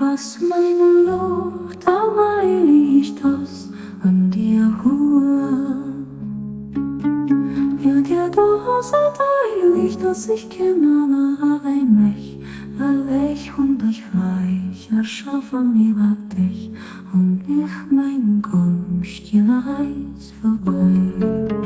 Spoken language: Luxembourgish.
Bass mäin Luucht a mäi Liicht ass an dir Ruhe. Ja dir do so deilich, dass ich keen anerei mech, well ech hunn dech reich erschaffen iwwer dech hunn ech meng Gonscht jennereis verbreet.